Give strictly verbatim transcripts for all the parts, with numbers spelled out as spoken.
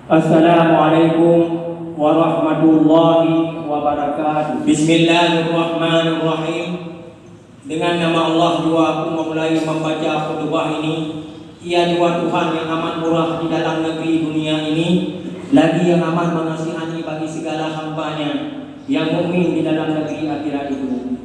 Assalamualaikum warahmatullahi wabarakatuh. Bismillahirrahmanirrahim. Dengan nama Allah jua aku memulai membaca khutbah ini. Ia jua Tuhan yang amat murah di dalam negeri dunia ini, lagi yang amat mengasihani bagi segala hamba-Nya yang mukmin di dalam negeri akhirat itu.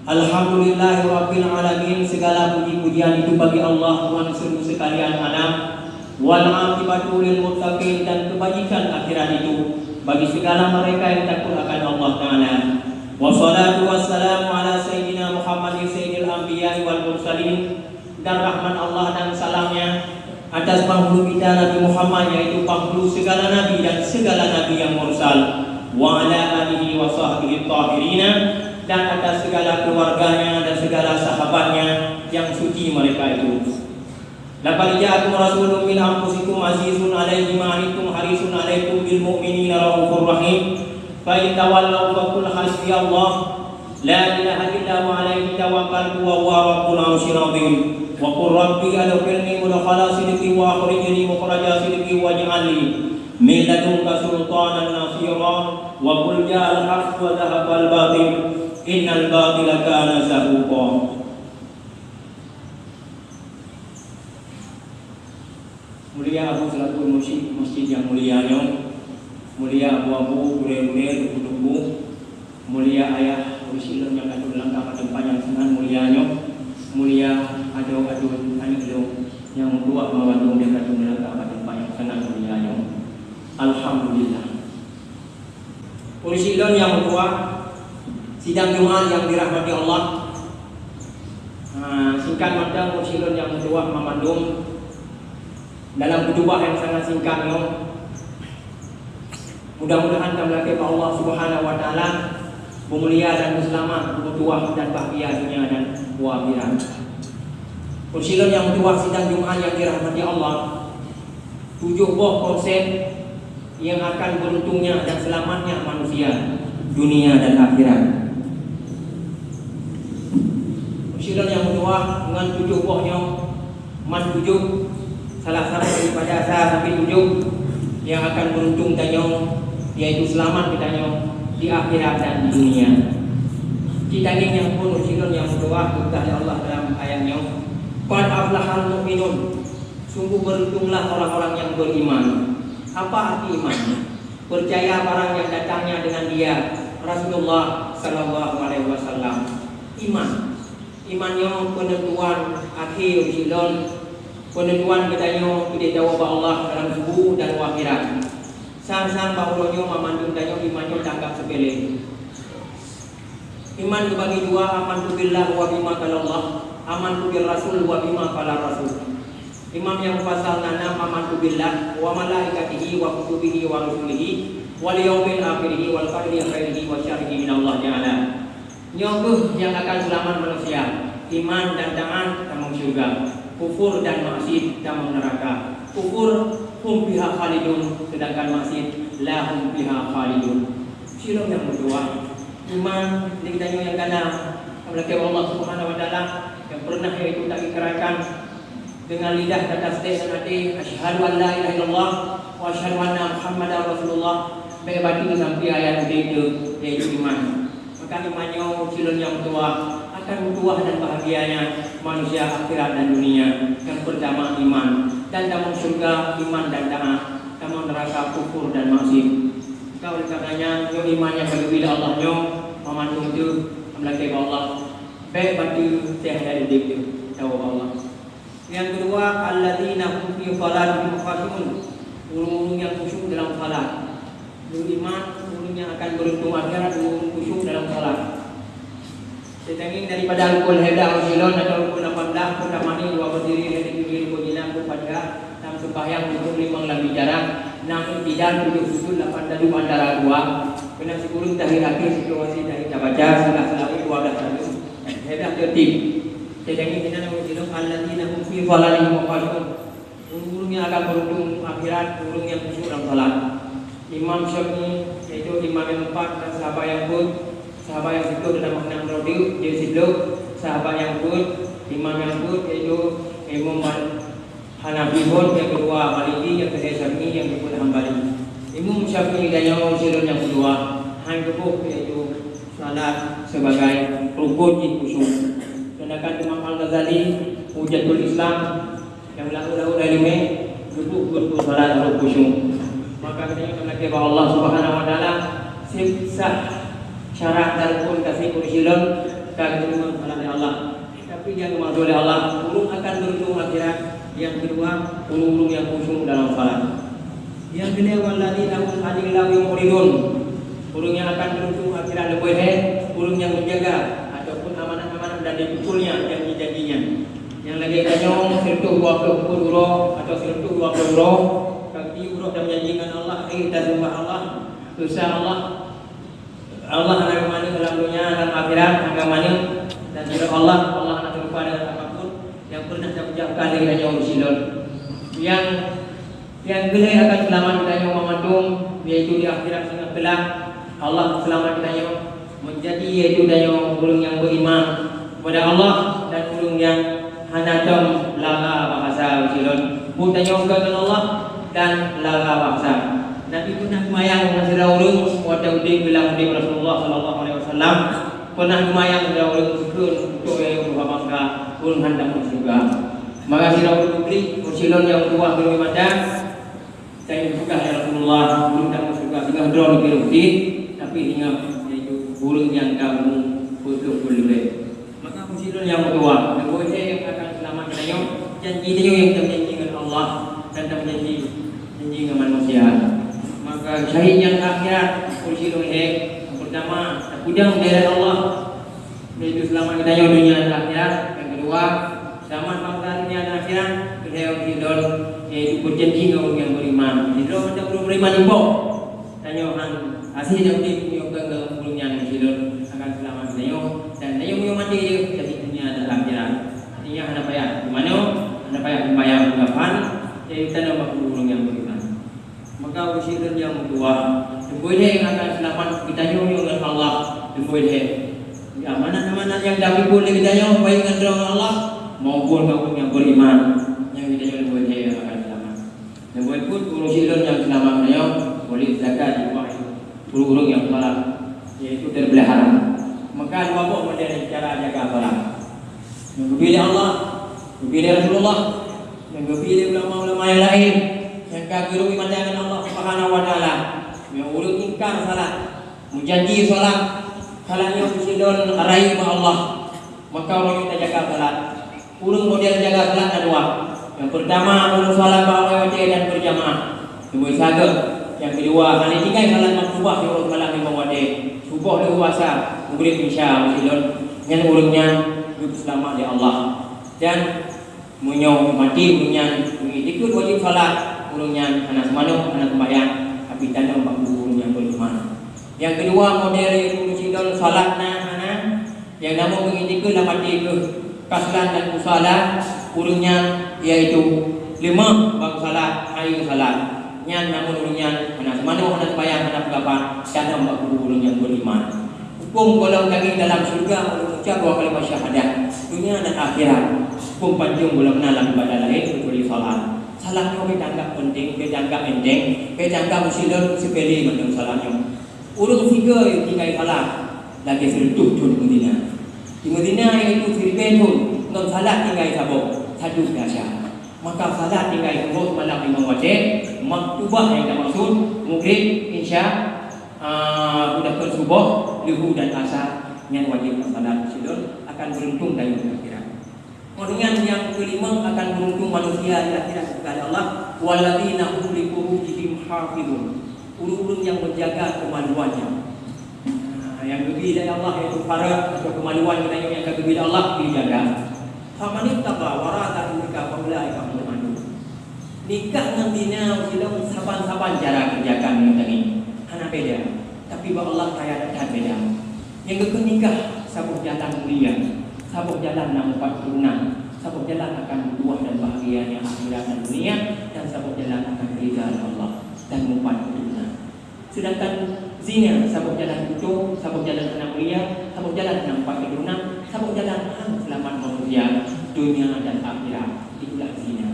Alhamdulillahirabbil alamin, segala puji-pujian itu bagi Allah, Tuhan seluruh sekalian alam. Wal aqibatu lil muttaqin, dan kebajikan akhirat itu bagi segala mereka yang takut akan Allah Taala. Wassalatu wassalamu ala sayyidina Muhammadin sayyidil anbiya'i wal mursalin, dan rahmat Allah dan salamnya atas penghulu kita Nabi Muhammad, yaitu penghulu segala nabi dan segala nabi yang mursal, wa ala alihi wa sahbihi tahirina, dan atas segala keluarganya dan segala sahabatnya yang suci mereka itu. Laqad ja'akum rasulun min anfusikum azizun alaihi ma anittum harisun alaikum bil mu'minina raufur rahim. Fa in tawallaw faqul hasbiyallah la ilaha illa huwa alaihi tawakkaltu wa huwa rabbul arsyil azim. Wa qur rabbi adkhilni mudkhala sidqin wa akhrijni mukhraja sidqin waj'al li min ladunka sultanan nasira. Wa qul ja'al haqqu wa zahaqal batil innal batila kana zahuqa. Mulia Abu selaku mursyid masjid yang mulia nyoe, mulia abu-abu, gurée-gurée, teungku-teungku, mulia ayah, ureuëng nyang ka teuleungkap ateueh panyang sangat mulia nyoe, mulia adoe-adoe aneuk lôn nyang meutuwah mawandum nyang ka teuleungkap ateueh panyang sangat mulia nyoe. Alhamdulillah. Ureuëng lôn nyang meutuwah, sidang Jumat nyang dirahmati Allah. Ah, singkat mantong ureuëng lôn nyang meutuwah mamandum dalam khutbah nyang sangat singkat nyoe. Mudah-mudahan kamoe lakée bak Allah Subhanahu wa Taala beumulia dan beuseulamat, beumeutuwah dan bahgia dunia dan akhirat. Ureuëng lôn nyang meutuwah, sidang Jumat nyang dirahmati Allah, tujoh boh konsep nyang akan beuruntungnya dan seulamatnya manusia dunia dan akhirat. Ureuëng lôn nyang meutuwah, ngon tujoh boh nyoe, man tujoh, salah satu daripada sa sampai tujoh nyang akan beuruntung tanyoe, yaitu seulamat geutanyoe di akhirat dan di dunia. Cit lagée nyan pun ureuëng lôn nyang meutuwah, geupeugah lé Allah dalam ayat nyoe, "Qad aflahal mu'minun." Sungguh beuruntunglah orang-orang yang beriman. Apa arti iman? Percaya barang yang datangnya dengan dia, Rasulullah sallallahu alaihi wasallam. Iman. Iman nyoe peunentuan akhé ureuëng lôn, peunentuan geutanyoe keudeh tawoe bak Allah dalam tuboh dan akhirat. Sang-sang bak uroe nyoe mamandum tanyoe iman nyoe tanggab seupele. Iman geubagi dua, amantu billah wa bima qalallah, amantu bir rasul wa bima qala rasul. Iman nyang pasal na nam, amantu billah wa malaikatihi wa kutubihi wa rusulihi wal yaumil akhirihi wal qadri khairihi wa syarrihi minallah ta'ala. Nyoe kheueh nyang akan seulamat manusia, iman dan taát tamong syeuruga, kufur dan maksiet tamong neuraka. Kufur, hum fiha khalidun, sedangkan maksiet, la hum fiha khalidun. Sidroe nyang meutuwah. Iman di geutanyoe nyang ka na, meulakée Allah Subhanahu wa Taala, nyang peureunah yaitu taikirakan deungon lidah dan tasdék ngon até, "Asyhadu an la ilaha illallah wa asyhadu anna Muhammadar Rasulullah," bék bateue sampoe ayat udeb teuh, yaitu iman. Maka iman nyoe ureuëng lôn nyang meutuwah, akan meutuwah dan bahagianya manusia akhirat dan dunia. Nyang peurtama iman, dan tamong syeuruga iman dan taát, tamong neuraka kufur dan maksiet. Ka oleh karenanya, nyoe iman nyang ka geubri lé Allah nyoe, mamandum teuh meulakée bak Allah, bék bateue teuh ayat udeb teuh, tawoe bak Allah. Nyang keudua, alladzina hum fi shalatihim khashi'un, ureuëng-ureuëng nyang khusyuk dalam salat. Ureuëng iman, ureuëng nyang akan beuruntung akhirat, ureuëng khusyuk dalam salat. Seutenging daripada rukun haidah ureuëng lôn atau rukun lapan blah, peurtama ni dua berdiri, hai di rukun jinak, rukun Fatihah, nam seumbahyang, rukun limong lam bicara, nam iktidal, tujoh sujud, lapan taduek antara dua, keunan sikureueng tahiyat akhé, sikureueng asie tahiyat tabaca, sikureueng seulaweuet, dua blah taduek, haidah teurtib. Seutenging sinan ureuëng lôn, alladzina hum fi shalatihim khashi'un. Ureuëng-ureuëng nyang akan beuruntung akhirat, ureuëng nyang khusyuk dalam salat. Imam Syafi'i, yaitu imam nyang keumpat, dan sahabat nyang peuet, sahabat nyang siplôh dalam makna droe jeuet siplôh, sahabat nyang peuet, imam nyang peuet, yaitu Imam Hanafi phon, nyang keudua Maliki, nyang keulhèe Syafi'i, nyang keupeuet Hambali. Tapi tanyoe sidroe nyang keudua, han geuboh yaitu salat sebagai rukun jih khusyuk. Sedangkan Imam Al-Ghazali, Hujjatul Islam, nyang lahu-lahu dari meh, geuboh rukun salat rukun khusyuk. Maka kita nyatakan bahwa Allah Subhanahu wa Taala sisa syarat dan rukun kasih kursilon ka diterima oleh Allah. Tapi nyang dimaksud oleh Allah, ureuëng akan beruntung akhirat. Yang kedua, ureuëng-ureuëng yang khusyuk dalam salat. Yang kedua, walladzina hum 'anil laghwi mu'ridun. Ureuëng yang akan beruntung akhirat lebih hai, ureuëng yang menjaga ataupun amanat-amanat dan dipukulnya janji-janjinya. Yang lagi tanyoe, seratus dua puluh uroe atau seratus dua puluh uroe, kaki uroe dan janji dengan Allah, eh, dan sembah Allah, dosa Allah, Allah hana geumaneuk lam donya, lam akhirat hana geumaneuk, dan sidroe Allah, Allah hana teurupa dengan apapun nyang pernah teuucapkan lé geutanyoe meusilon. Nyang, nyang keuhai akan seulamat geutanyoe banmandum, yaitu di akhirat singoh teulak, Allah seulamat geutanyoe, meujadi yaitu tanyoe ureuëng nyang beriman kepada Allah dan ureuëng nyang hana tom lara bahasa meusilon. Buet tanyoe keu Allah dan lara bahasa. Nabi pernah seumayang ngon sidroe ureuëng watée udeb, lam udeb Rasulullah sallallahu alaihi wasallam, pernah seumayang sidroe ureuëng seukheun untuk yaitu haba bangga ureuëng hantom masuk syeuruga. Maka sidroe ureuëng geuklik, meusilon nyang meutuwah geunuri mata, "Saya peugah ya Rasulullah, ureuëng hantom masuk syeuruga singoh droe leubeh putih, tapi singoh yaitu ureuëng nyang ka umu peuet ploh thon leubeh." Maka meusidroe nyang meutuwah, leubeh hai nyang akan seulamat geutanyoe, janji tanyoe nyang teujanji ngon Allah dan teujanji janji ngon manusia. Maka syahid nyang akhirat, meusidroe hai, nyang pertama, tapeudong di Allah, yaitu seulamat geutanyoe donya dan akhirat. Yang kedua, seulamat bangsa donya dan akhirat, keuhai sidroe, yaitu berjanji ngon ureuëng nyang beriman. Sidroe macam ureuëng beriman ipoh. Tanyoe han aséh dan udeb meunyoe keu ureuëng nyan meusidroe akan seulamat tanyoe, dan tanyoe meunyoe maté jeuet jadi donya dan akhirat. Artinya hana payah geumanö, hana payah seumayang, peugah phan, jadi tanyoe bak ureuëng nyang beriman. Maka ureuëng sidroe nyang meutuwah, leubeh hai nyang akan seulamat geutanyoe ngon Allah, leubeh hai. Amanat-amanat nyang tapikul lé geutanyoe baik ngon droe ngon Allah maupun ngon ureuëng nyang beriman, nyang geutanyoe leubeh hai nyang akan seulamat. Leubeh pun ureuëng sidroe nyang seulamat nyoe, oleh zakat, ureuëng-ureuëng nyang salat, yaitu teupelihara. Maka dua boh model cara jaga salat. Nyang geubri lé Allah, geubri lé Rasulullah, nyang geubri lé ulama-ulama nyang laén, nyang ka geurui mata ngon Allah Subhanahu wa Taala. Nyang ureuëng ingkar salat, meujanji salat, salat nyoe sidroe rayeuk bak Allah. Maka ureuëng nyang tajaga salat. Ureuëng model jaga salat na dua. Nyang pertama, ureuëng salat bak awai watée dan berjamaah. Leubeh sagoe. Nyang keudua, hana tinggai salat maktubah di ureuëng salat limong watée. Suboh, luhô, asa, maghrib, isya, meusidroe. Nyan ureuëng nyan geupeuseulamat lé Allah. Dan meunyoe maté ureuëng nyan meuitikeuet wajéb salat, ureuëng nyan hana seumanoe, hana seumayang, tapi tanyoe bak kubu ureuëng nyang beriman. Nyang keudua model yaitu meusidroe salat na hana, nyang namun meuitikeuet lam até keuh kaslan dan kusala ureuëng nyan, yaitu leumah bak salat, hai salat. Nyan namun ureuëng nyan hana seumanoe, hana seumayang, hana peugah phan, tanyoe bak kubu ureuëng nyang beriman. Huköm gohlom daging dalam syeuruga ureuëng ucap dua kalimat syahadat, donya dan akhirat. Huköm pancong gohlom na lam ibadah laén keucuali salat. Salat nyoe bèk tanggap penting, bèk tanggap enteng, bèk tanggap meusidroe seupele mantong salat nyoe. Ureuëng sigoe tinggai salat lagée sireutôh thon meuzina. Meuzina yaitu siribèe thon, ngon salat tinggai saboh, saduek dahsyat. Maka salat tinggai saboh seumalam limong watée, maktubah nyang tamaksud, maghrib, isya, ah, udahkeun suboh, luhô dan asa, nyan wajéb salat sidroe akan beuruntung tanyoe di akhirat. Ureuëng nyan nyang keulimong akan beuruntung manusia di akhirat, kata Allah, "Walladzina hum li furujihim hafizun." Ureuëng-ureuëng nyang meujaga keumaluannya. Nah, nyang geubri lé Allah yaitu faraj atau keumaluan geutanyoe nyang ka geubri lé Allah dijaga. "Faman ibtagha wara dzalika fa ulaika humul adun." Nikah ngon zina sidroe saban-saban cara keureujakan ngon tangieng. Hana beda. Tapi bak Allah kaya that beda. Nyang geukheun nikah saboh jalan mulia, saboh jalan na meupat keuturonan, saboh jalan akan meutuah dan bahagianya akhirat dan dunia, dan saboh jalan akan ridha Allah dan meupat keuturonan. Sedangkan zina saboh jalan kutô, saboh jalan hana mulia, saboh jalan hana meupat keuturonan, saboh jalan hana seulamat manusia dunia dan akhirat. Itulah zina.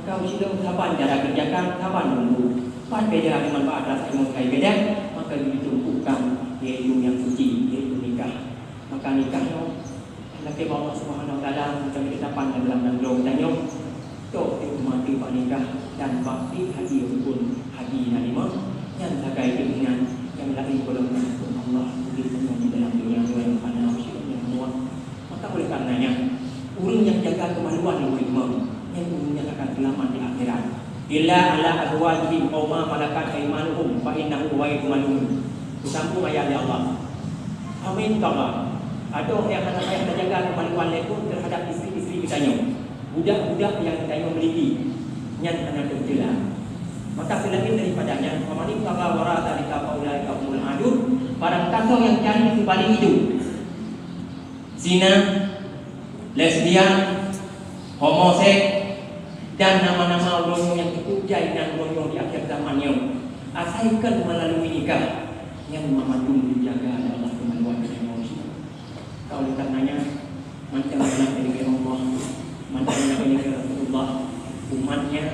Maka usilong saban cara kerjakan, saban bumbu. Pat beda ngon bak atra imum kai beda, maka ditumpukan yaitu yang suci, yaitu nikah. Maka nikah nyoe, lakée bak Allah Subhanahu Wa Taala, macam kita pandang dalam nanggroe kita nyoe, toh teuh mati bak nikah dan bakti haji rukun haji na lima, nyan sagai keinginan yang lain golongan pun Allah beri tanyoe di dalam dunia nyoe yang fana, usilong yang muak. Maka oleh karenanya, ureuëng nyang jaga keumaluan lé ureuëng imum, nyan ureuëng nyang akan seulamat di akhirat. "Illa ala azwajihim aw ma malakat aymanuhum fa innahu ghairu malumin." Teusambung ayat lé Allah. Amin, tama. Adoh nyang hana payah tajaga keumaluan lé pun terhadap istri-istri geutanyoe, budak-budak nyang geutanyoe miliki, nyan hana teucela. Maka selain daripada nyan, "Faman ibtagha wara dzalika fa ulaika humul adun." Barang kasoe nyang cari sibalik itu, zina, lesbian, homoseks, dan nama-nama ureuëng nyang teupeu jai nan ureuëng di akhir zaman nyoe, asai kon meulalui nikah, nyan mandum dijaga lé Allah keumaluan dan emosi. Ka oleh karenanya, mantong lam ilmu Allah, mantong lam ilmu Rasulullah, umatnya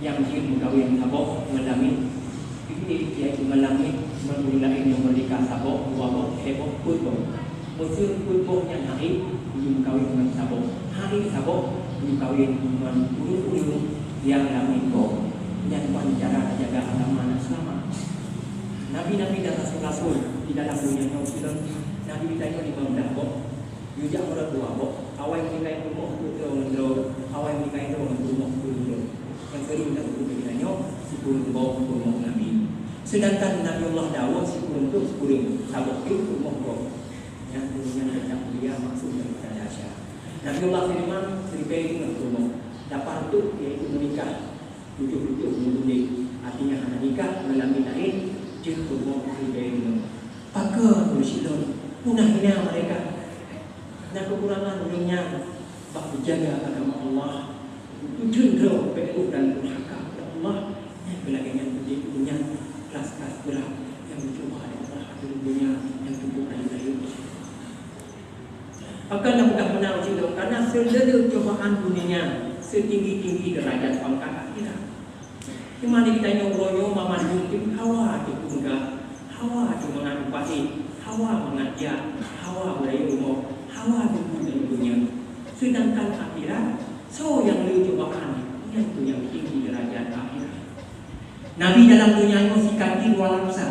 yang jeuet meukawen saboh ngon lamiet, yaitu ngon lamiet, ngon ureuëng laén nyang meurika saboh, dua boh, lhée boh, peuet boh. Meuseu peuet boh nyan haid, jeuet meukawen ngon saboh. Haid saboh, jeuet meukawen ngon ureuëng-ureuëng nyang lamiet boh. Nyan ban cara tajaga agama nyang seulamat. Nabi-nabi dan rasul-rasul di dalam dunia nyoe sidroe, nabi geutanyoe limong blah boh. Yue jak meurot dua boh, awai meuninggai peurumoh peuet droe ngon droe, awai meuninggai droe ngon peurumoh peuet droe. Nyang keureueng dan peuet droe nyoe sikureueng boh peurumoh Nabi. Seudangkan Nabiullah Daud sikureueng trok sikureueng, saboh pih peurumoh gob. Nyang keureueng nyan teuntang mulia maksud daripada dahsyat. Nabiullah Sulaiman siribée deungon peurumoh, lapan reutôh yaitu meunikah, tujoh reutôh meulundéng, artinya hana nikah, meulamiet laén, jeuet peurumoh siribée deungon. Pakon ureuëng sidroe, punah hina mereka. Na keukurangan ureuëng nyan bak meujaga agama Allah, meuteun droe beuh dan durhaka keu Allah, nyang keu lagée nyan udeb ureuëng nyan kelas-kelas brat nyang meucuba lé Allah ateueh donya nyang teupeu rayeuk-rayeuk. Pakon na peugah meunan cit lom, karena seuleuleue cobaan dunia nyan, seutinggi-tinggi deurajat pangkat akhirat. Teuma di geutanyoe uroe nyoe banmandum teuh hawa teuh peugah, hawa teuh mangat upah ék, hawa mangat jak, hawa beurayeuk rumoh, hawa teuh peue dan donya. Seudangkan akhirat, soe nyang le cobaan, nyan kheueh nyang tinggi deurajat akhirat. Nabi dalam donya nyoe sikaki dua lapsa,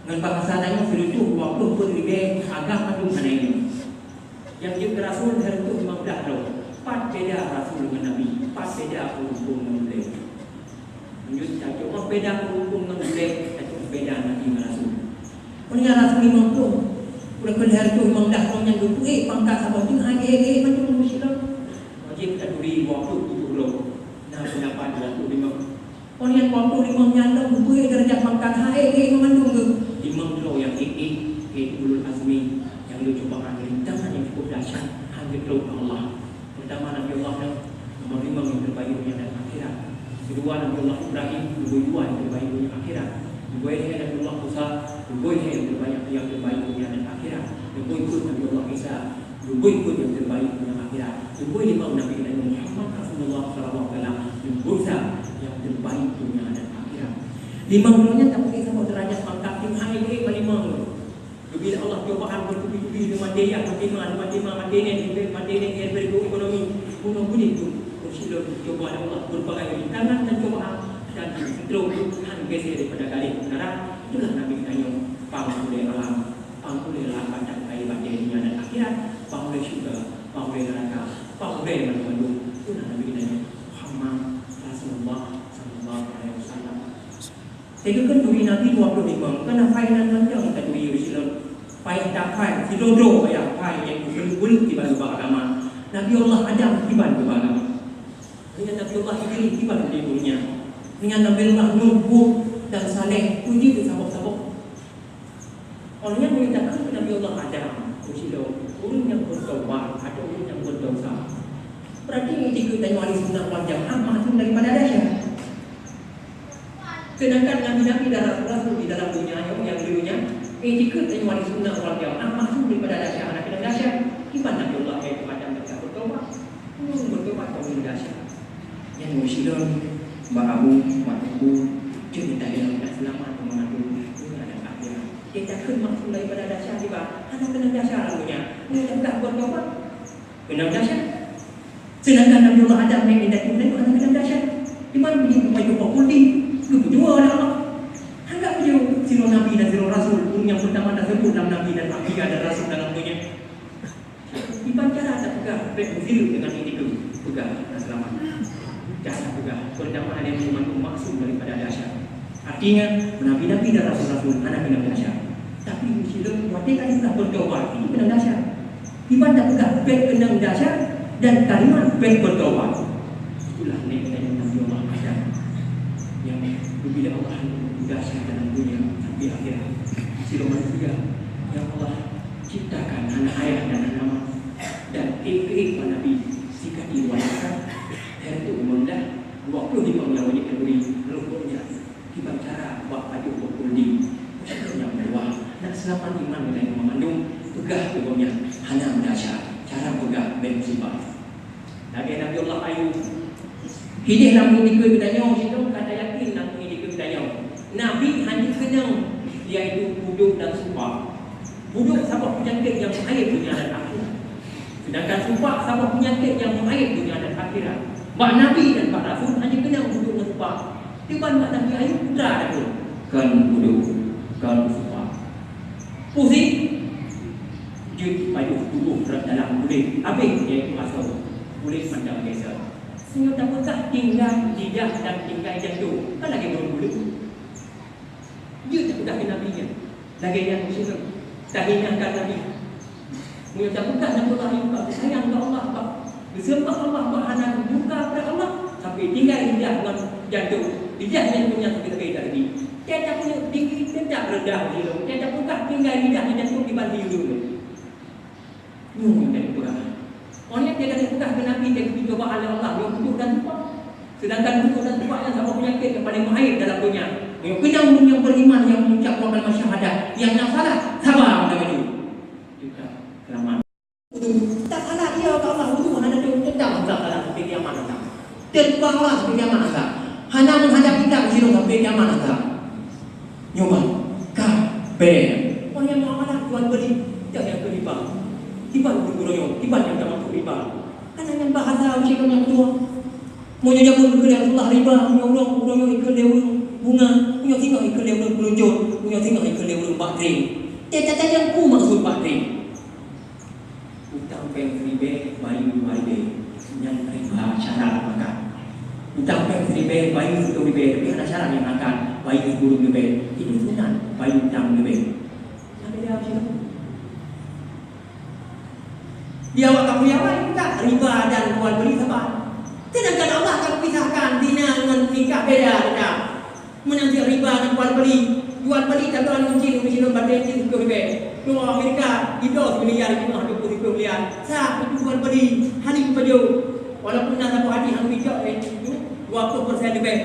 ngon bahasa tanyoe sireutôh dua ploh peuet ribée agam mandum hana ilmu. Nyang jeuet keu rasul lhée reutôh limong blah droe. Pat beda rasul ngon nabi, pat beda ureuëng phon ngon ulée. Meunyoe tacok beda ureuëng phon ngon ulée, tacok beda nabi ngon rasul. Meunyoe rasul limong ploh, udah keu lhée reutôh limong blah droe nyan geupeuék pangkat saboh teungoh ék-ék mandum ureuëng sidroe. Wajéb taturi dua ploh tujoh droe. Na peundapat dua ploh limong. Kon nyang dua ploh limong nyan lom geubri darajat pangkat hai lé mandum geuh. Limong droe nyang ék-ék, yaitu ulul azmi, nyang le cobaan rintangan nyang cukup dahsyat, han geutrok lé Allah. Peurtama Nabi Allah nyoe, nomor limong nyang terbaik dunia dan akhirat. Kedua Nabi Allah Ibrahim, geubri dua nyang terbaik dunia akhirat. Geubri lhée Nabi Allah Musa, geubri lhée nyang terbaik, nyang terbaik dunia dan akhirat. Geubri peuet Nabi Allah Isa, geubri peuet nyang terbaik dunia akhirat. Geubri limong Nabi Nabi Muhammad Rasulullah sallallahu alaihi wasallam, geubri sa nyang terbaik dunia dan akhirat. Limong droe nyan tapeuék saboh derajat pangkat tinggi hai lé bak limong. Geubri Allah cobaan bertubi-tubi, limong daya, maté ma, limong daya, maté nyan, maté nyan, ekonomi. Bunoe bunoe tu, kursi lo coba Allah berbagai rintangan dan cobaan dan stroke han geser daripada galéh peukara. Itulah Nabi tanyoe, pang ulée alam. Pang ulée lam batang kayée batée dunia dan akhirat, pang ulée syeuruga, pang ulée neuraka, pang ulée mandum-mandum. Itulah Nabi geutanyoe Muhammad Rasulullah sallallahu alaihi wasallam. Teukeukheun turi Nabi dua ploh limong, kana pai nan mantong taturi ureuëng sidroe. Pai tapai, sidroe-droe payah pai nyang geupeuleuek-peuleuek kiban geuba agama. Nabi Allah Adam kiban geuba agama. Dengan Nabi Allah Idris kiban di dunia. Dengan Nabi Allah Nuh, Hud, dan Saleh, uji saboh-saboh. Awaknyan meunyoe takheun keu Nabi Allah Adam, meusidroe, ureuëng nyang beutaubat atau ureuëng nyang beudesya, berarti iktikeuet tanyoe ahli sunnah wal jamaah maksum daripada dahsyat. Seudangkan nabi-nabi dan rasul-rasul di dalam donya nyoe nyang dulunya, iktikeuet tanyoe ahli sunnah wal jamaah maksum daripada dahsyat, hana keunong dahsyat. Kiban Nabi Allah yaitu Adam teuka beutaubat? Ureuëng beutaubat kon ureuëng dahsyat. Nyang meusidroe, bak abu, bak teungku, jeuet tahilang, taseulamat teuma atu, donya dan akhirat. Kita kheun maksud daripada dasar jiba, hana keunong dasar lam donya. Meunyoe teupeugah buet geuh, keunong dasar. Seudangkan Nabi Allah Adam nyang indatu hana keunong dasar. Iman beujieb meunyoe bak kuldi, geupeudua lé Allah. Hana peujeuet sidroe nabi dan sidroe rasul, ureueng nyang peutama taseubut lam nabi dan anbiya dan rasul dalam donya. Kiban cara tapeugah bèk meusireuk deungon indikeue, peugah hana seulamat. Cara peugah, peurtama, nyan mandum maksum daripada dasar. Artinya, nabi-nabi dan rasul-rasul hana keunong dasar. Tapi meusireuk watèe ka jipeugah beutaubat, itu keunong dasar. Kiban tapeugah bèk keunong dasar dan kalimat bèk beutaubat. Itulah nèk dan Nabi Allah Adam nyang geubila Allah dasar dalam donya sampai akhirat. Sidroe manusia nyang Allah ciptakan hana ayah dan hana ma, dan ék-ék bak Nabi sikati luar biasa, dan tu umum dah dua puluh lima nyang wajib khanduri rukuknya. Kiban cara bak pajoh bak kuldi, usaha nyang meuwah, nak seulamat iman dan nyoe mandum, peugah keu gobnyan hana meudasya, cara peugah bèk musibah. Lagèe Nabi Allah Ayub. Hideh lam indikeue geutanyoe, sidroe ka tayakin lam indikeue geutanyoe. Nabi hana keunong, yaitu budok dan supak. Budok saboh peunyakét nyang meuaéb donya dan akhirat. Seudangkan supak saboh peunyakét nyang meuaéb donya dan akhirat. Bak nabi dan bak rasul hana keunong budok ngon supak. Kiban bak Nabi Ayub, putra dah tu. Kon budok, kon supak. Pusing, jeuet pajoh tuboh rot dalam kulét, abéh yaitu asoe, kulét mantong geuser. Singoh tapeugah tinggai lidah dan tinggai jantong, kan lagèe ureueng buleuen. Jeuet tapeugah keu Nabi nyan, lagèe nyan meusidroe, tahingakan Nabi. Meunyoe tapeugah Nabi Allah Ayub ka sayang keu Allah, ka geuseumah Allah, ka hana murka keu Allah, sampai tinggai lidah ngon jantong. Lidah nyan pun nyang sakét-sakét that lagi. Teutab meunyoe tinggi, teutab reundah di lôn. Teutab peugah tinggai lidah ngon jantong dibanding ulôn. Nyoe nyang jadi peugah. Orang nyang jadi peugah keu Nabi, jadi cobaan lé Allah, nyoe budok dan supak. Seudangkan budok dan supak nyan saboh peunyakét nyang paleng meuaéb dalam donya. Meunyoe keunong ureueng nyang beriman, nyang mengucap dua kalimat syahadat, nyang na salah, saba meunan laju. Teutab seulamat. Tasalah dia keu Allah, udeueng hana teutab, teutab salah sampai kiamat datang. Teutab Allah sampai kiamat datang. Hana meuhadab kitab sidroe sampai kiamat datang. Nyoe ban, ka, bèe. Wah, nyang muamalah jual beli, jak nyang keu riba. Kiban ureueng nyoe, kiban nyang tamatuk riba. Kan nyan bahasa ureueng nyang tuha. Meunyoe jameun keu Rasulullah riba, meunyoe ureueng, ureueng nyoe ikheun lé ureueng bunga, meunyoe singoh ikheun lé ureueng peulunjot, meunyoe singoh ikheun lé ureueng baktri. Teutab tajang peue maksud baktri. Utang péng siribèe, bayeue dua ribèe. Nyan riba syarat makan. Utang péng siribèe, bayeue siplôh ribèe, tapi hana syarat nyang makan, bayeue sikureueng ribèe. Itu sunat, bayeue utang ribèe. Nah, beda macam tu. Di awak kampung awai buka riba dan jual beli saban. Sedangkan Allah ka pisahkan zina ngon nikah beda, beda. Meunan cit riba ngon jual beli. Jual beli tabloe ngon cit, ngon cit, ngon bateue cit, siplôh ribèe. Dolar Amerika, ibloe similyar, jinoe dua puluh siplôh miliar. Sah, itu jual beli. Hana jipajoh. Walaupun na saboh hadis hana jicok, eh, itu dua puluh persen leubeh.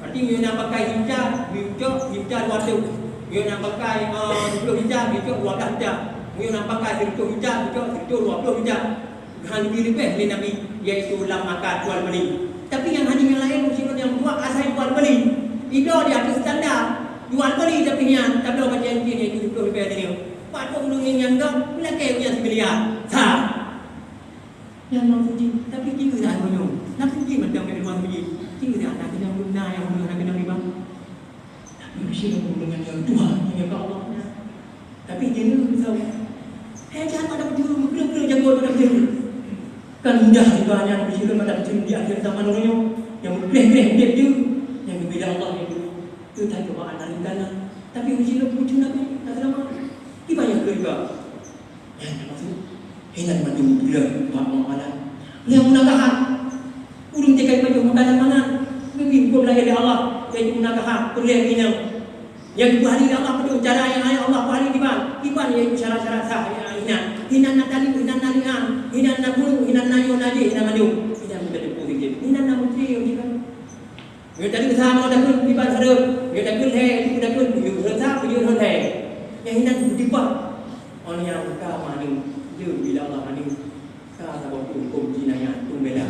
Berarti meunyoe na pakai sijuta, jicok sijuta dua ratus. Meunyoe na pakai, eh, dua puluh juta, jicok dua belas juta. Meunyoe na pakai seratus juta, jicok seratus dua puluh juta. Hana leubeh lé Nabi, yaitu lam akad jual beli. Tapi nyang hadis nyang laén, meusidroe nyang dua asai jual beli. Ibloe di ateueh standar. Jual beli tapi nyan, tabloe bak cen-cen, yaitu siplôh ribèe tanyoe. Pat ureueng nyan gop, meulakèe nyan similyar. Sah. Nyan Imam Suji, tapi kira dah meunyoe. Nabi Suji macam Imam Suji. Kira dah, dah keunong guna nyang meunyoe dah keunong riba. Tapi meusidroe ureueng nyang Tuhan, nyang Allah. Tapi dia ni risau. Hai, jangan pada bujur, meukreueh-kreueh jago pada bujur. Kan indah juga nyan bujur pada bujur di akhir zaman orang nyoe. Yang meukreueh-kreueh dia tu, yang berbeda Allah dia tu. Tu tak cobaan dari tanah. Tapi uji lo bujur Nabi, tak selama. Di banyak keluarga. Nyan maksud, hinan mandum gula bak muamalah. Nyang munakahan. Ureueng teuka jipajoh makanan mangat. Geubri huköm lahé lé Allah, yaitu munakahan, peureulèe inong. Nyang geupeuhali lé Allah padum cara nyang ayah Allah peuhali kiban. Kiban yaitu syarat-syarat sah nyang hinan. Hinan na tali, hinan na liang, hinan na bulu, hinan na nyoe na jih, hinan mandum. Hinan mudah teupeu sikit. Hinan na meusti nyang hinan. Nyoe tadi useuha ngon takheun kiban hareuem, nyoe takheun lhèe, nyoe takheun, nyoe hareuem sa, nyoe hareuem lhèe. Nyang hinan beudibak. Oh, nyang ka mandum, jeuet bila Allah mandum. Ka saboh huköm jinayah tu bela.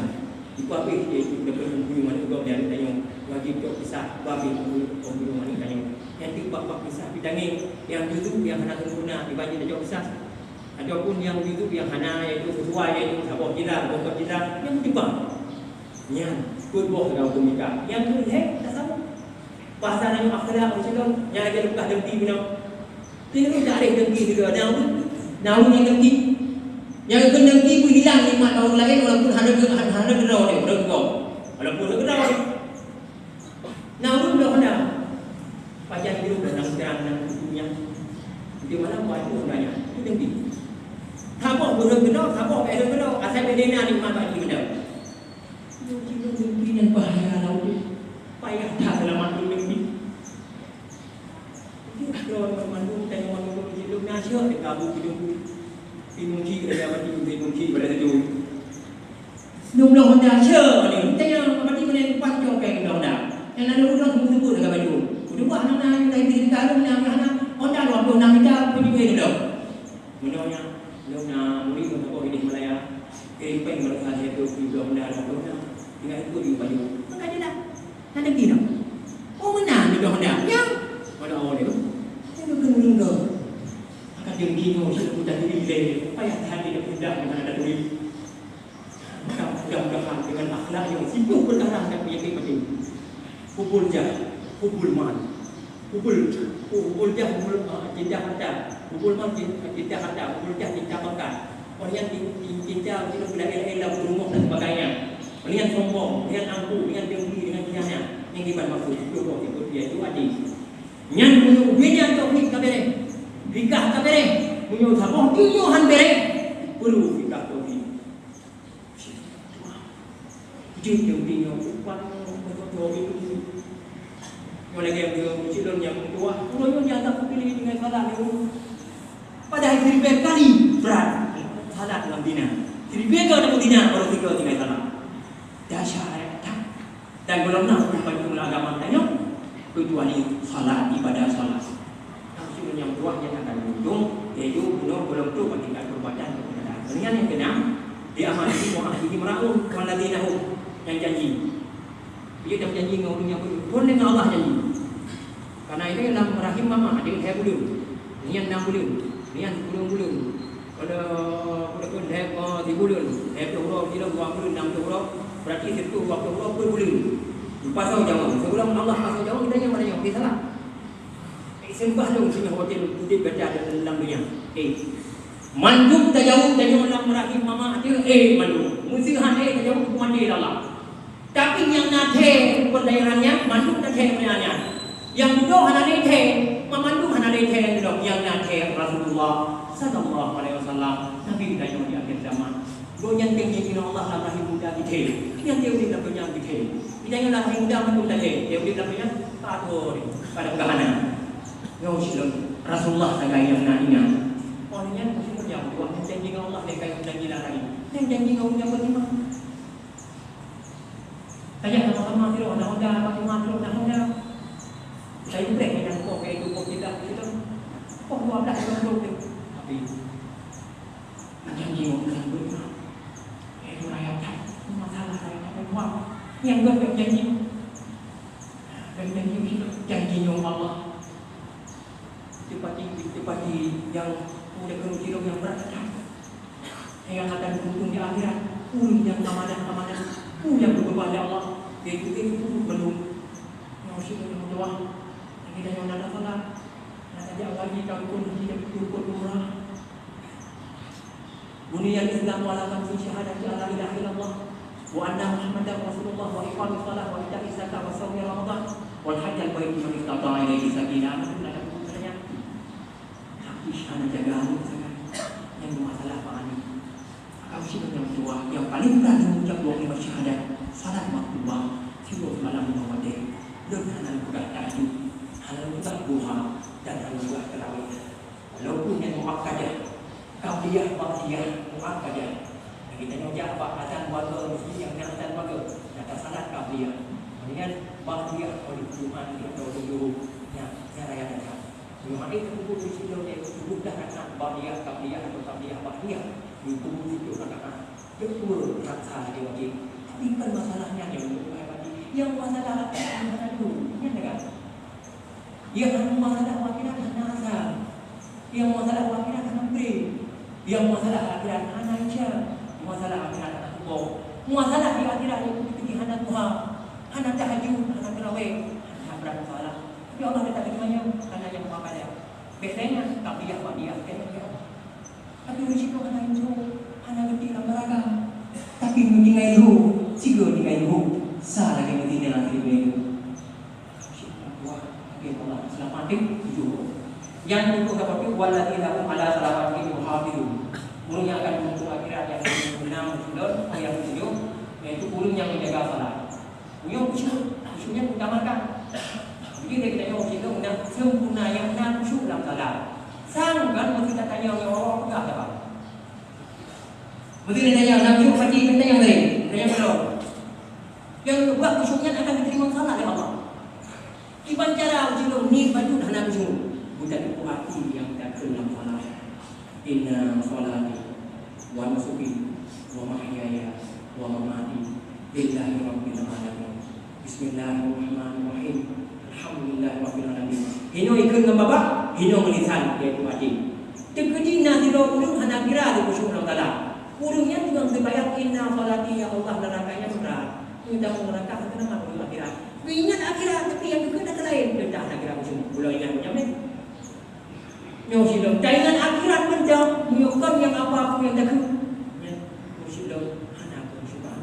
Itu habéh, iaitu deungon bui manok gob dan tanyoe wajéb cok kisah, habéh bui manok tanyoe. Nyang teuk bak-bak kisah pih tangieng, nyang juzu nyang hana sempurna, iban jeuet cok kisah. Ataupun nyang juzu nyang hana, iaitu sisuai, iaitu saboh jilbab, bungkot jilbab, nyang meucuba. Nyan, peuet boh dalam huköm nikah. Nyang keu lhèe, tasawuf. Bahasa nyan akhlak meusidroe, nyang lagèe Lukas dengki bunoe. Keuneuk tarikh dengki sidroe, na ureueng, na ureueng nyang dengki. Nyang kheun dengki pun hilang nikmat bak ureueng laén walaupun hana, hana, hana keudroe lé, hana keudroe. Walaupun hana keudroe lé. Na ureueng bloe Honda. Pajan jeuet nang terang nang kutu nyan. Di malam baju Honda nyan. Itu dengki. Saboh ureueng keudroe, saboh bèk ureueng keudroe. Asai bèk na nikmat bak jih mantong. Nyoe cit lôn dengki nyan bahaya lam udép. Payah that seulamat lôn dengki. Jeuet droe banmandum tanyoe mandum cit lôn na syok teuka bu keu jumpu. Timun cit raja mati, timun cit pada teujui. Lôn bloe Honda syok ni, tanyoe mati meunan pancong pèng bloe Honda. Nyang lalu udong teupeu-teupeu teuka baju. Udeuwah hana, hana, hana, hana, Honda dua puluh enam juta peujeuet lôn. Meunyoe nyan, lôn na murit ngon tokoh idéh Malaya, kirém pèng meureuka lhèe ploh kilo Honda lom lôn na, tinggai ikot di pajoh. Maka jeulaih, na dengki nyoe. Oh, meunan lôn Honda. Nyan, pada awai lôn. Nyan keuneuk lôn. Maka dengki nyoe, syedara, payah that di dak mudah ngon hana turi. Mudah-mudahan dengan akhlak yang sungguh berdarah dan penyakit batin. Hubul jah, hubul mal. Hubul, hubul jah, hubul, ah, cinta harta. Hubul mal, cin-, cinta harta. Hubul jah, cinta pangkat. Orang yang cin-, cin-, cinta untuk berlari-lari dalam rumah dan sebagainya. Orang yang sombong, orang yang angkuh, orang yang dengki, orang yang khianat. Yang iban maksud, jodoh itu dia itu adil. Nyan meunyoe ubé nyan tauhid ka bèrèh. Fikah ka bèrèh. Meunyoe saboh tu nyoe han bèrèh, perlu fikah tauhid. Jeuet nyang bingung, upah nyang beutôi-beutôi itu. Nyoe lagèe nyang meucilon nyang meutuah, uroe nyoe nyang tak peupilih tinggai salah nyoe. Padahai siribèe kali brat salah lam dina. Siribèe kali lam dina baru tiga tinggai salah. Dahsyat that. Dan gohlom na huköm pancung lam agama tanyoe, keucuali salat, ibadah salat. Maksud nyang dua nyang akan diuntông, yaitu bunoe gohlom trok bak tingkat peurubatan keu peurubatan. Kemudian nyang keunam, bi amalihim wa ahdihim ra'un walladzina hum, nyang janji. Dia dah janji ngon ureueng nyang beutôi. Pun dengan Allah janji. Karena ini lam rahim mama ada lhèe buleuen. Nyan enam buleuen. Nyan sikureueng buleuen. Kalau, kalau pun lhèe, oh, sibuleuen. Lhèe ploh uroe, sidroe dua buleuen, enam ploh uroe. Berarti sireutôh dua ploh uroe per buleuen. Pasau Jawa. Sebelum Allah pasau Jawa, kita nyang mana nyang? Okey, salah. Eh, seumpah lôn singoh watèe udép gata dalam dunia. Eh. Mandum tajaweueb tanyoe lam rahim mama ada, eh, mandum. Meuseuhan, eh, tajaweueb huköman Allah. Tapi nyang na thèe peundayaran nyan, mandum na thèe peundayaran nyan. Nyang dudoe hana lé thèe, mandum hana lé thèe dudoe. Nyang na thèe Rasulullah sallallahu alaihi wasallam, Nabi geutanyoe di akhir zaman. Gobnyan teuh nyang Allah lam rahim muda geuthèe. Nyang teuh udép lam donya geuthèe. Geutanyoe lam rahim muda mandum tathèe. Teuh udép lam donya, tak ada pada peugah hana. Nyoe silon Rasulullah sagai nyang na ingat. Oh, nyan meusyukur nyang Allah, janji ngon Allah lé kayém janji lam rahim. Nyan janji ngon Allah bagaimana? Tajak sama-sama sidroe na Honda, sama-sama sidroe na Honda. Saya udah dengan kau kayak itu, kau tidak, kita, kau dua belas orang tu. Tapi, nak janji orang lain pun, eh, itu raya tak, masalah raya tak, memang. Yang gak janji, dan janji kita, janji nyoe Allah. Teupati, teupati nyang udah keuneuk sidroe nyang brat that. Nyang akan beuntueng di akhirat, ureueng nyang amanah-amanah, ureueng nyang geupeubah lé Allah, yaitu ilmu mandum. Nyang syukur nyang meutuah, nyang kita nyang na salah, na tajak haji ka rukun haji dan rukun umrah. Buniyal Islamu ala khamsi, syahadati an la ilaha illallah wa anna Muhammadar Rasulullah wa iqamis shalah wa ita'iz zakah wa shaumi Ramadan wal hajjal bait man istata'a ilaihi sabila. Anak tu nak dapat pertanyaan. Tapi hana jaga aneuk sangat. Nyang bermasalah bak aneuk. Maka usia nyang tua, nyang paling mudah mengucap dua kalimat syahadat, salat maktubah, sigoe seumalam limong watèe. Lôn hana lôn peugah tahajud, hana lôn peugah duha, dan hana lôn peugah tarawih. Walaupun nyan muakkadah, qabliyah, ba'diyah, muakkadah. Lagèe tanyoe jak bak azan warga, meuseujid nyang na azan warga, nyang tasalat qabliyah. Kemudian ba'diyah, oleh Tuhan, di atau di guru, nyang, nyang raya datang. Meunyoe hana teupeubuet di situ, teupeubuet dah rakaat ba'diyah, qabliyah atau qabliyah, ba'diyah, teupeubuet situ rakaat. Teupeu rasa lagèe wajéb. Bukan masalah nyan nyang untuk bahaya hati. Yang masalah hati hana dulu. Nyan dah kan? Yang hana masalah akhirat hana azab. Yang masalah akhirat hana peuré. Yang masalah akhirat hana Isya. Masalah akhirat hana tuboh. Masalah di akhirat nyang teupikir hana tuha. Hana tahajud, hana tarawih. Hana berat masalah. Tapi Allah letak di mana? Karena yang maha kaya. Biasanya, tak payah, tak payah. Tapi ureueng sinoe hana intu, hana geuti lam baraga. Tapi meuninggai lheueh, sigoe ninggai lheueh, sa lagèe meudina lagèe lheueh. Syukur Allah, lagèe Allah seulamat deh tujoh. Nyang keudua, dapat tu, "Walladzina hum 'ala shalawatihim yuhafizun." Ureueng nyang akan meunang akhirat nyang keunam, keunam, nyang ketujoh, yaitu ureueng nyang menjaga salat. Meunyoe khusyuk, khusyuk nyan utamakan. Jadi, lagèe tanyoe khusyuk nyan, na sempurna nyang na khusyuk lam salat. Sang kan meusti tatanyong nyoe awak peugah saban. Meusti tatanyong, na khusyuk pati tatanyong tadi, tatanyong keudua. Nyang buet khusyuk nyan akan diterima salat lé Allah. Kiban cara khusyuk nyan, ni bacut hana khusyuk. Buta tipu hati nyang takheun lam salat. Inna shalati wa nusuki wa mahyaya wa mamati lillahi rabbil alamin. Bismillahirrahmanirrahim. Alhamdulillahi rabbil alamin. Hinoe ikheun ngon babah, hinoe ngon lisan, yaitu hati. Teukeudi na sidroe ureueng hana kira di khusyuk lam salat. Ureueng nyan teungoh teubayang, "Inna shalati, ya Allah, neuraka nyan brat." Meunyoe neuraka, hana meunan ureueng akhirat. Geuingat akhirat, tapi nyang geukheun hana laén, teuntang hana kira khusyuk. Ulôn ingat nyan, eh. Nyoe sidroe taingat akhirat mantong, meunyoe kon nyang apa pun nyang takheun. Nyan, sidroe hana keusyukuran.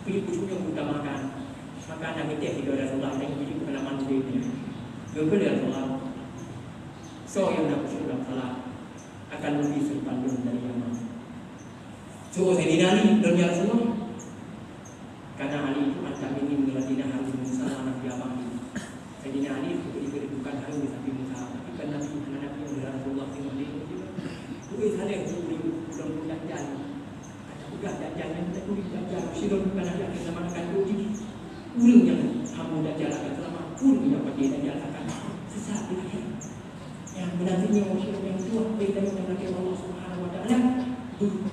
Keusyukuran utamakan. Maka na geuteh sidroe Rasulullah, dan itu pengalaman hidup nyan. Geukheun lé Rasulullah, "Soe nyang na khusyuk lam salat akan leubeh seumpan lôn dari Yaman." "Soe?" "Saidina Ali, lôn ya Rasulullah." Karena Ali itu ancaman ngon Saidina Harun bin Musa, aneuk abang jih. Saidina Ali bukan, bukan Harun bin Musa, tapi kan Nabi, hana Nabi nyang Rasulullah singoh lé. Bukan saleh tu ulôn, ulôn pun Dajjal. Kata peugah Dajjal nyan, tak turi Dajjal, sidroe bukan ada yang sama akan uji. Ureueng nyang hamba Dajjal akan selamat, ureueng nyang pakai Dajjal akan sesat di akhirat. Nyang meunan nyoe, ureueng nyang tuah, beda dengan Allah Subhanahu wa Taala,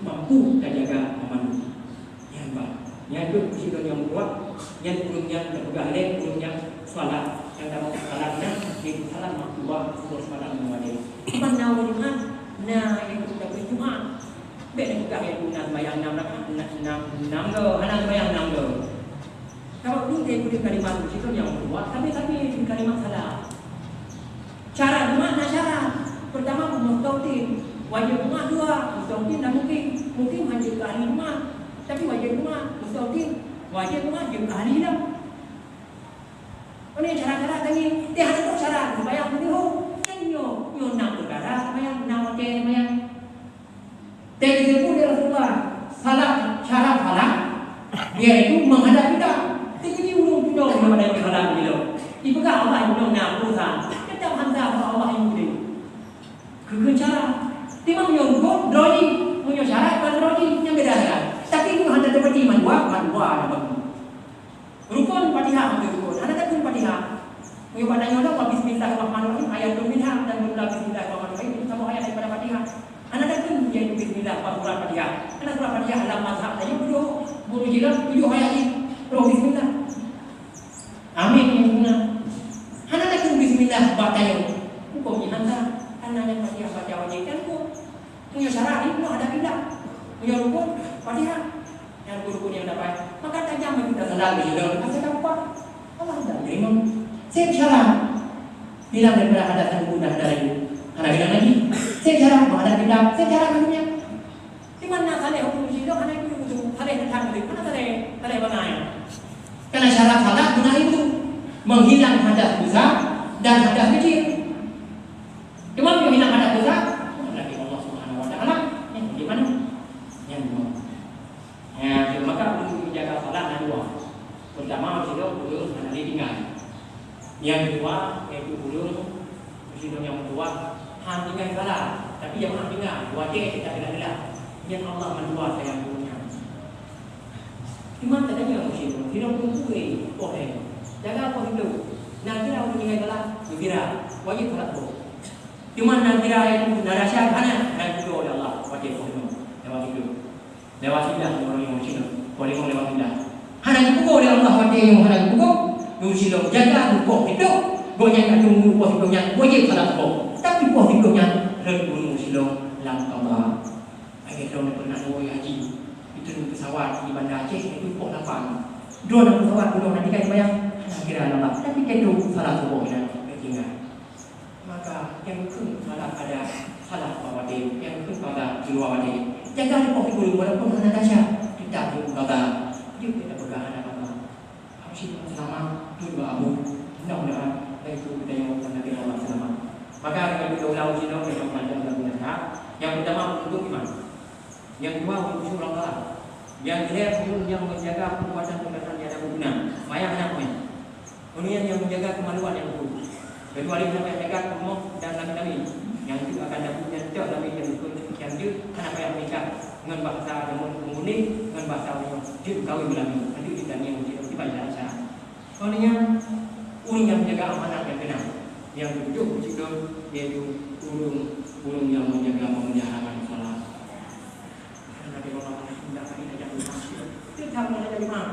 mampu tajaga amanah. Nyan bah. Nyan tu sidroe nyang buet, nyan ureueng nyang teupeugah lé, ureueng nyang salat. Nyang tamong salat nyan, yaitu salat maktuba, salat lima waktu. Cuma na ureueng Jumat, na nyang teupeugah Jumat. Bèk teupeugah yaitu na seumayang nam rakaat, na, nam, nam go, hana seumayang nam go. Kalau tu dia guna kalimat tu, sidroe nyang buet, tapi, tapi kalimat salah. Syarat Jumat na syarat. Pertama, mustautin. Wajéb Jumat dua, mustautin dan mukim. Mukim hana jeuet keu ahli Jumat. Tapi wajéb Jumat, mustautin. Wajéb Jumat jeuet keu ahli lom. Ini syarat-syarat tadi. Dia hana tu syarat, seumayang meunyoe. Kan nyoe, nyoe nam peukara seumayang, nam watèe seumayang. Dan disebut oleh Rasulullah, salat, syarat salat, yaitu menghadap kiblat. Jadi, ureueng tudong yang ada salat gitu. Dipeugah Allah, "Ureueng na urusan." Tetap hana Allah yang boleh. Keu cara. Timang meunyoe rukun, droe jih. Meunyoe syarat, bukan droe jih. Yang beda saja. Tapi, itu hanya seperti mandua, mandua ada bagi. Rukun Fatihah, rukun. Hana takheun Fatihah. Meunyoe bak tanyoe dah, "Bismillahirrahmanirrahim," ayat tu minha, dan mula "Bismillahirrahmanirrahim," itu sama ayat daripada Fatihah. Hana takheun dia itu Bismillah, bak surat Fatihah. Karena surat Fatihah dalam mazhab tanyoe tujuh, guru jiran tujuh ayat ni. Terus Bismillah. Amin, ya Allah. Hana takheun Bismillah, bak tanyoe. Hukum jiran tak. Karena yang Fatihah baca wajib kan tu. Meunyoe syarat ni, keunoe hadap kiblat. Meunyoe rukun, Fatihah. Nyang rukun-rukun nyang dapat. Maka tajam bagi kita salat di dalam rasa dapat. Allah tidak menerima. Seb syarat. Hilang daripada hadas nyang rukun dan hadas lain. Hana bilang lagi. Seb syarat, menghadap kiblat. Seb syarat maksudnya. Di mana saleh hukum sidang, hana itu hukum. Saleh tentang itu. Mana saleh? Saleh bangai. Karena syarat salat guna itu. Menghilang hadas besar dan hadas kecil. Cuma meunyoe hilang hadas dosa, lagi Allah Subhanahu wa Taala, nyan bagaimana? Nyan memang. Ya, maka untuk menjaga salat na dua. Pertama, sidroe ureueng hana lé tinggai. Yang kedua, yaitu ureueng sidroe nyang meutuah, han tinggai salat. Tapi nyang han tinggai, watèe kita kena jelas. Nyan Allah mandua sayang ureueng nyan. Cuma teuka nyoe musim, sidroe teungku, eh, poh, eh. Jaga poh itu. Na kira ureueng tinggai salat, kira. Wajib salat poh. Cuma na kira itu na rasa hana, na kira oleh Allah. Wajib poh itu. Lewat itu. Lewat sudah ureueng nyang musim. Poh lima lewat sudah. Hana geupeugah lé Allah watée nyoe, hana geupeugah. Ureuëng silong jaga keu poh siplôh. Gobnyan ka teungoh poh siplôh nyan wajéb salat suboh. Tapi poh siplôh nyan rhot ureuëng silong lam qadha. Lagée droeneuh pernah woe haji, jiteureun pesawat di Banda Aceh, itu poh lapan. Droeneuh pesawat, droeneuh nanti kan bayang, hana kira lama. Tapi keu salat suboh nyan, keu tinggai. Maka, nyang kheun salat ada, salat bak watée, nyang kheun qadha di luwa watée. Jaga di poh siplôh, walaupun hana dahsyat, tetap di qadha. Jeuet kita peugah hana qadha. Hana seulamat, dua abu. Mudah-mudahan, dari itu kita yang akan Nabi Allah selamat. Maka, dengan kita ulang sini, kita akan belajar dalam binasa. Yang pertama, untuk iman. Nyang dua, untuk khusyuk Allah Taala. Nyang keulhèe, ureuëng nyang menjaga perbuatan-perbuatan yang ada guna. Mayang hana peumain. Ureuëng nyang menjaga kemaluan nyang beutôi. Kecuali sampai jaga rumoh dan lami-lami. Nyang tu akan dapeuet nyan cok lami nyang beutôi nyang jeuet hana payah menikah. Ngon bahasa jameun penghuni, ngon bahasa ureuëng jeuet kawin meulami. Nanti kita ni yang kita tiba jalan syarat. Soalnya, ureuëng nyang menjaga amanah nyang keunan, nyang keujeuet meusidroe, yaitu ureuëng, ureuëng nyang menjaga peumeuliharaan salat. Karena dia memang anak muda kami dah jadi imam. Dia tak mau jadi imam.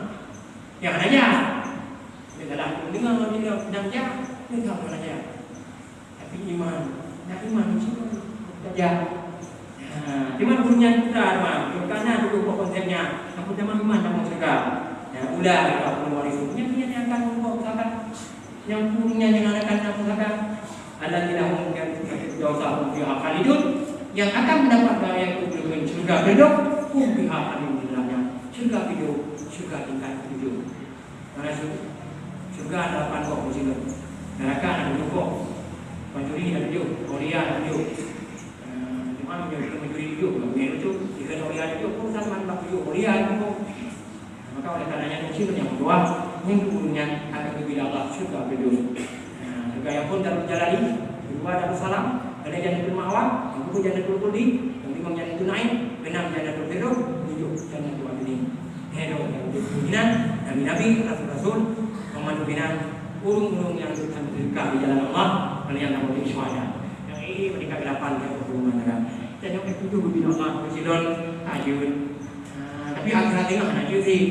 Yang ada ya. Dia dah lah dengar dia dah ya. Dia tak mau ya. Tapi iman, na iman di situ saja. Ha, cuma punya kita, teman, karena dulu pokok konsepnya, aku zaman iman dalam syurga. Ya, ulah kita perlu waris. Yang punya yang akan mengkau pusaka. Yang punya yang akan dalam pusaka. Alladzina hum fi dosa hum fiha khalidun. Yang akan mendapat yang itu syurga Firdaus, hum fiha khalidun di dalamnya. Syurga Firdaus, syurga tingkat tujuh. Mana syurga? Syurga ada lapan boh di situ. Neraka ada tujuh boh. Pencuri ada tujuh, aulia ada tujuh. Eh, cuma menyuruh pencuri tujuh, bukan punya lucu. Jika ada aulia tujuh, pun sama bak tujuh, aulia tujuh. Maka oleh karenanya, syurga yang kedua, yang kemudian akan diberi Allah syurga Firdaus. Nah, syurga yang pun Darul Jalali, kedua Darussalam, ada Jannatul Ma'wa, yang kedua Jannatul Khuldi, yang lima Jannatul Naim, keenam Jannatul Firdaus, tujuh Jannatul Adnin. Hei, dong, yang tujuh pimpinan, nabi-nabi, rasul-rasul, pembantu pimpinan, urung-urung yang teuteuka di jalan Allah, kalian dapat syuhada. Yang ini meningkat delapan, yang berhubungan dengan. Dan yang ketujuh, bibina Allah, bersidon, tajud. Ah, tapi akhirat tengah, nak jud sih.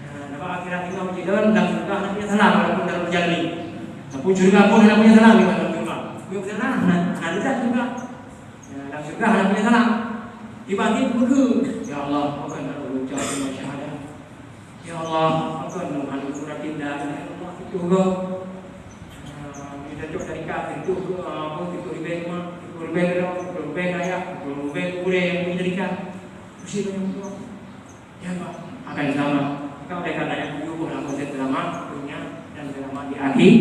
Ah, nampak akhirat tengah, bersidon, dalam syurga, hana punya salah, walaupun dalam jalan ni. Walaupun syurga pun hana punya salah, di dalam syurga. Punya salah, hana, hana lidah syurga. Nah, dalam syurga hana punya salah. Tiba-tiba beugeu, "Ya Allah, pakon hana ulôn cok keunoe syahadat? Ya Allah, pakon hana ulôn ratin dah, ya Allah, itu go." Ah, kita cok dari kafir itu, ah, apa, itu ribeng mah, itu ribeng rok, itu ribeng ayah, itu ribeng gurée yang punya dari kafir. Mesti banyak uang. Ya, Pak. Akan selamat. Maka oleh karena yang tujuh boh lam konsep selamat, dunia dan selamat di akhir,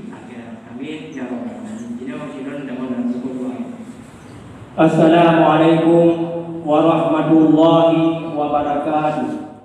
akhirat. Amin. Ya Rabbal Alamin. Jadi, orang Islam dalam buku doa. Assalamualaikum warahmatullahi wabarakatuh.